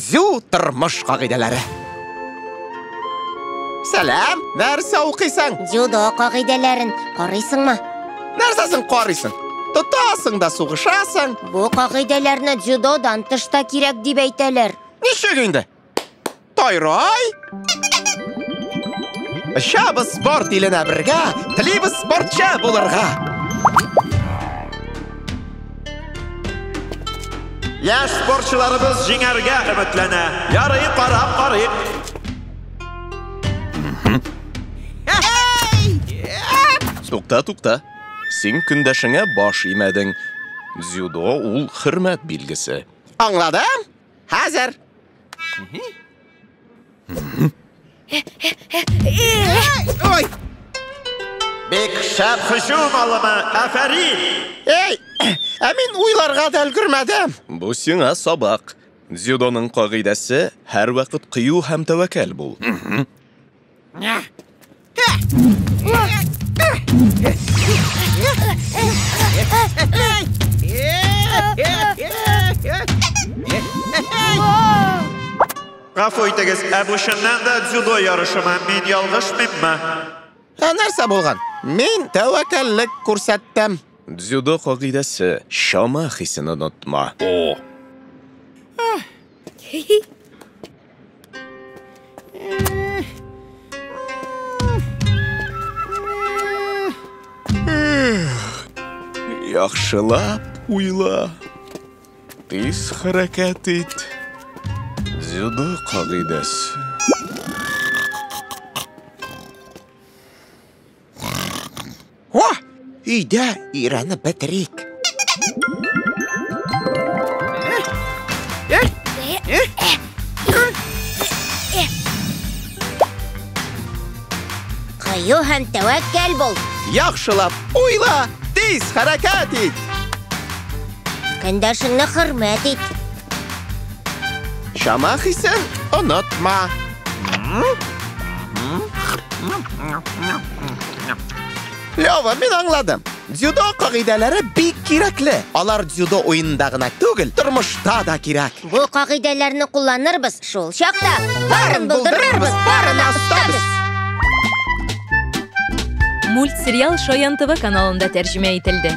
Дзю тормыш кагыйдәләре. Сәлам, нәрсә укыйсың? Дзюдо кагыйдәләрен карыйсыңмы? Нәрсәсен карыйсың? Тотасың да сугышасың. Бу кагыйдәләрне дзюдодан тыш та кирәк дип әйтәләр. Ничек инде? Тайрай? Очабыз спорт иленә бергә, телибез спортчы булырга. Яшь спортчыларыбыз җиңәргә өметләнә. Ярый, карап карыйк. Тукта, тукта. Син көндәшеңә баш имәдең. Дзюдо ул хөрмәт билгесе. Аңладым? Хәзер. Ой! Бик шәп һөҗүм алымы, афәрин! Эй, ә мин уйларга да өлгермәдем. Бу сиңа сабак. Дзюдоның кагыйдәсе һәрвакыт кыю һәм тәвәккәл бул. Гафу итегез, ә бу чыннан да дзюдо ярышымы? Мин ялгышмыйммы? Ә нәрсә булган? Мин тәвәккәллек күрсәттем. Дзюдо кагыйдәсе чама хисен онытма. О. Яхшылап уйла. Тиз хәрәкәт ит. Дзюдо кагыйдәсе. О, өйдә өйрәнеп бетерик. Кыю һәм тәвәккәл бул. Яхшылап уйла, тиз хәрәкәт ит. Көндәшеңне хөрмәт ит. Чама хисен онытма. Лева, мин аңладым. Дзюдо кагыйдәләре бик кирәкле. Алар дзюдо уенында гына түгел, тормышта да кирәк. Бу кагыйдәләрне кулланырбыз шул чакта. Барын булдырырбыз, барына остабыз. Мультсериал Шаян ТВ каналында тәрҗемә ителде.